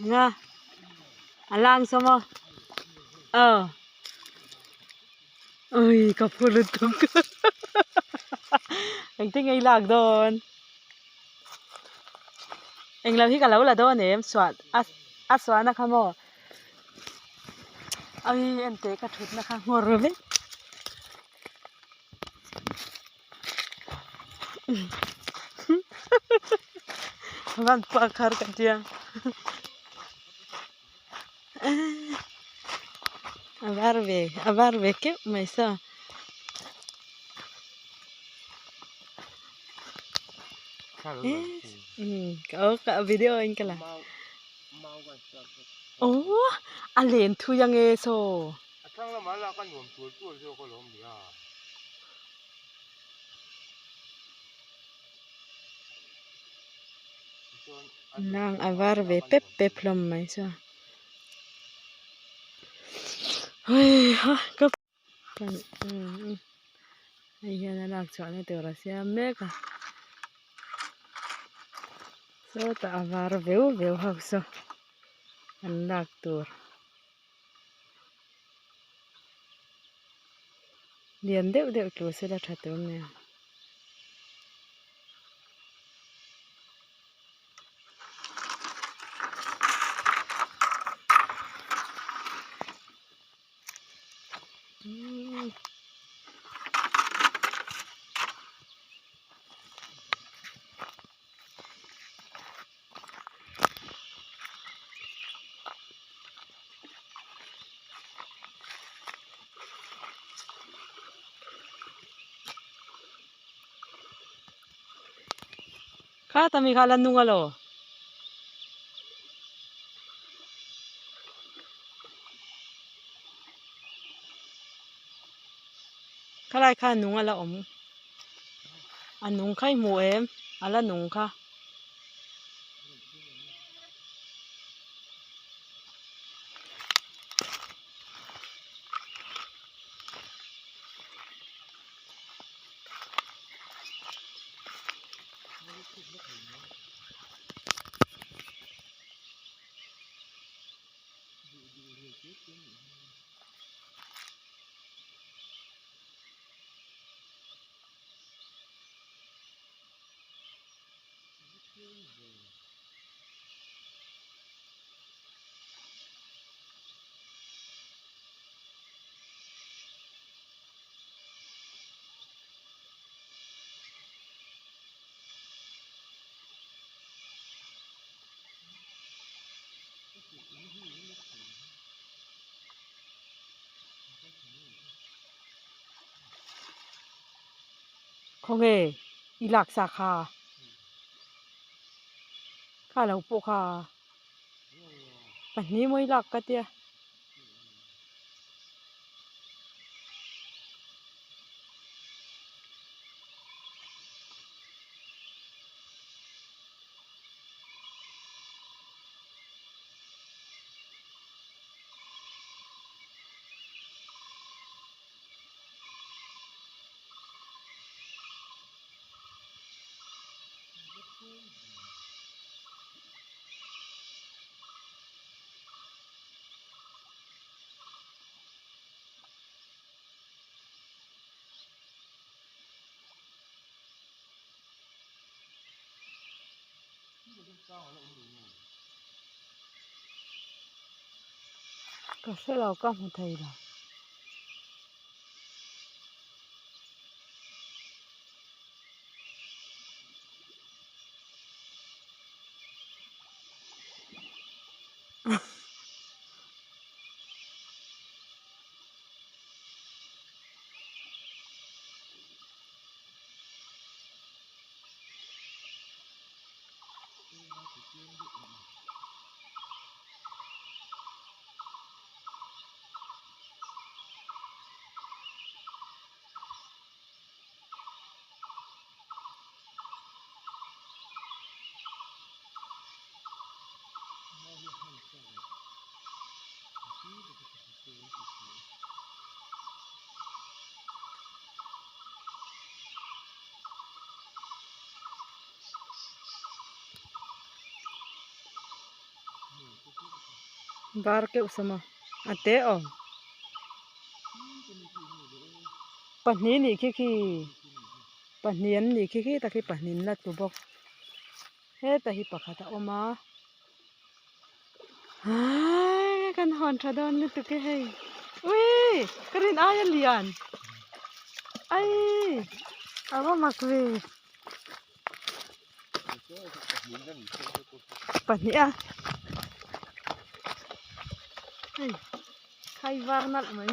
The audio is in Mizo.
Nga a lang saw maw aw ui ka phu lutuk engtin nge i lak dawn englo hi ka lo la dawn em suah a a suahna kha maw ui enteh ka thutna kha nghawr vek. Van pakhar ka tia a var ve a var ve keuh mai saw. Ka video in ka la aww a len thui ange saw. A thlang lamah lak a nuam tual tual zawk alawm nia. Lang a var ve pep pep hlawm mai chu hei ha ka hei hian a lak chhuah na tur a siam mek a sawtah a var veu veu ho saw an lak tur. Lian deuh deuh tur sela tha tur nia. Kha tami kha la nung alo. Khalai kha nung ala awm. A nung kha i hmu em a la nung kha. Khawnge i lak sa kha kha lo pawh kha pahnih maw i lak ka tia. Ka hre lo ka hmu thei lo. Bar keuh sama a te aw pahnih nih khi khi pahnih an nih khi khi tak hi pahnih an la tlu bawk heta hi pakhat a awm a aaii kan hawn tha dawn lutuk e hei uii ka rin aia lian aii a va mak ve. Pahnih a hei khai var nalh mai.